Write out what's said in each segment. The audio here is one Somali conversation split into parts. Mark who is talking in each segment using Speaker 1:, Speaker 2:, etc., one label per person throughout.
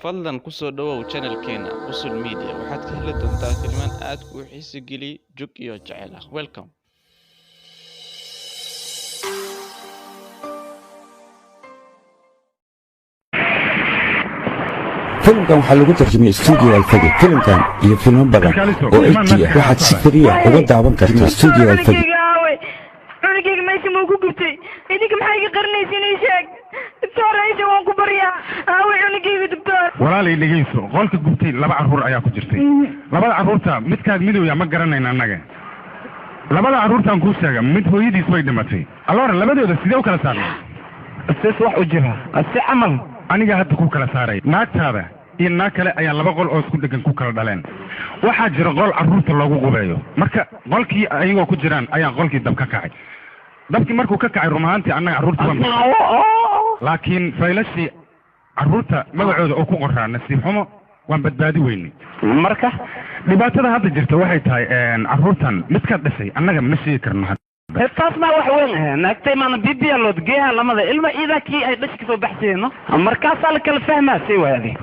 Speaker 1: Fadlan ku soo dhawow channelkeena Qusul Media. Waxaad ka heli doontaa filimaan aad kuu xiisi geliya, jug iyo jacayl ah. Welcome.
Speaker 2: Filimkan waxaa lagu tarjumay Studio Alfagi. Filimkan iyo filmo badan oo HD ah waxaad si free ah uga daawan kartaa Studio Alfagi.
Speaker 3: Cunugayga aaway? Cunugayga meesha muu ku gubtay? Idinka maxaa iga qarinaysa? Ii sheeg, doctor. Aisha, waan ku baryaa, aaway cunugayga, doctor?
Speaker 4: Walaalay, dhegayso. Qolka gubtay laba carruur ayaa ku jirtay. Labada carruurta midkaad midowya ma garanayna annaga. Labada carruurtaan kuu sheega, mid hooyadiis way dhimatay. Alora, labadooda sidee u kala saarnay?
Speaker 5: Sis wax u jira si camal.
Speaker 4: Aniga hadda ku kala saaray. Naagtaada iyo naag kale ayaa laba qol oo isku dhegan ku kala dhaleen. Waxaa jira qol carruurta loogu qubeeyo. Marka qolkii ayagoo ku jiraan ayaa qolkii dab ka kacay. Dabkii markuu ka kacay, run ahaantii annaga carruurta waa, laakiin faylashii carruurta magacooda oo ku qoraa, nasiib xumo, waan badbaadi weynay.
Speaker 5: Marka
Speaker 4: dhibaatada hadda jirta waxay tahay, carruurtan midkaad dhashay annaga ma sheegi karno hadda.
Speaker 5: Taas maa wax weyn ah. Naagtay maana bibiya lood geeha lamada ilma iidaa kii ay dhashi kasoo baxsayno, markaasaa la kala fahmaa. Si waadi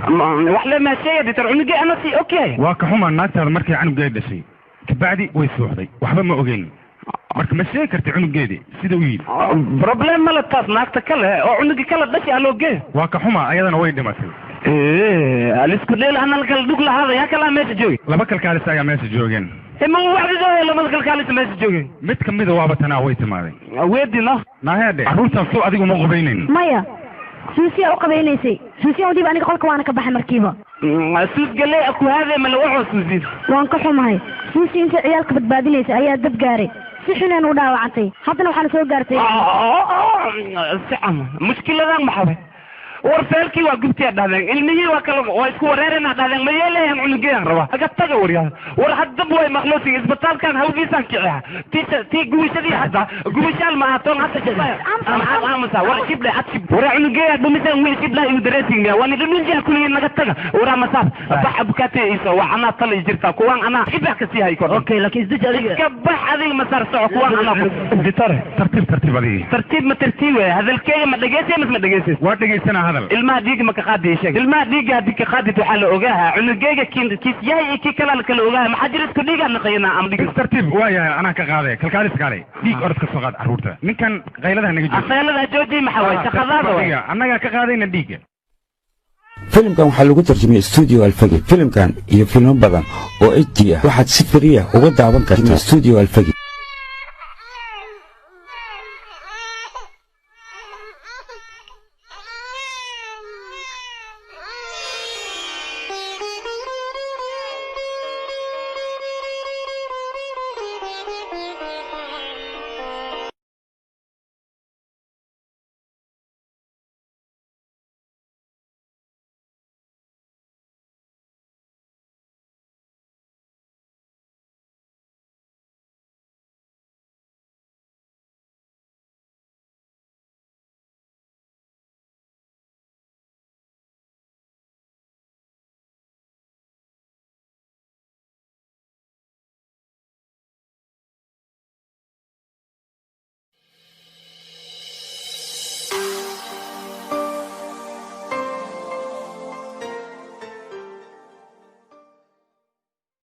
Speaker 5: wax le maa sheegay, doctor? Cunugii ana si okay.
Speaker 4: Waa ka xumaa, naagtaada markay canugeedi dhashay kabacdi way suuxday, waxba ma ogeyn. Marka ma sheegi karta cunugeedi sida u yidhi.
Speaker 5: Problem male taas. Naagta kale oo cunugii kala dhashay haloo geeyo.
Speaker 4: Waa ka xumaa, ayadana way dhimatay.
Speaker 5: Alisku dheel hana kala dhug lahaada. Yaa kalaa meesha joogi?
Speaker 4: Laba kalkaalis ayaa meesha joogeen.
Speaker 5: Ma waxdidooya lamada kalkaalisa meesha joogeen?
Speaker 4: Mid ka mida waaba tanaa, way timaaday.
Speaker 5: Weedi no.
Speaker 4: Naaheedhe, carruurtaan soo adigu ma qubaynayn?
Speaker 6: Maya, Suusiyaa u qabaynaysay. Suusiya u dhiib aniga qolka, waana ka baxay markiiba.
Speaker 5: Suus galey ku haadee mala waxoo suusin.
Speaker 6: Waan ka xumahay. Suusi inta ciyaalka badbaadinaysa ayaa dab gaaray, si xuneen u dhaawacantay. Haddana waxaana soo gaartay
Speaker 5: si camal. Mushkiladan maxawe? War feelkii waa gubtiyaa dhahdeen, ilmihii waa kala waa isku wareerena dhahdeen. Ma yeelayan? Cunugeyan rabaa, aga taga. Waryaa, war haddab way maqloosiga isbitaalkan hawdiisaan kiciya. Tii gubashadii hadda gubashaal ma ahatoon hadda aamusa. War shibdhe ad shib. War cunugeya dhumisan wiil shibdhaha igu dareesigmiya waani dhuminjiha kuligii. Naga taga. Waraa masaaf bax abukaate iso waa anaa tala jirta kuwaan anaa shibah kasii hay kor.
Speaker 7: Okay, laakiin isdeji adiga.
Speaker 5: Iska bax adiga, masaar soco kuwaan anaa ditore.
Speaker 4: Tartiib, tartiib adigi.
Speaker 5: Tartiib ma tartiib wey? Hadalkeega ma dhegeysay mas ma dhegeysay?
Speaker 4: Waa dhegaysanaa, hadal.
Speaker 5: Ilmaha dhiiga ma ka qaadi? Sheeg, ilmaha dhiiga haddii ka qaadid, waxaa la ogaaha cunugeyga kiis yahay iyo kii kalaa la kala ogaaha. Maxaa jira, isku dhiigaa naqaynaa ama dhiig.
Speaker 4: Tartiib, waa yahay, anaa ka qaaday. Kalkaalis, kaalay, dhiig orod ka soo qaad carruurta. Ninkan qayladaha naga jooji.
Speaker 5: Qaylada jooji maxaa waay? Shaqadaada waay.
Speaker 4: Annagaa ka qaadayna dhiigga.
Speaker 2: Filimkan waxaa lagu tarjumay Studio Alfagi. Filimkan iyo filmo badan oo HD ah waxaad si free ah uga daawan kartaa Studio Alfagi.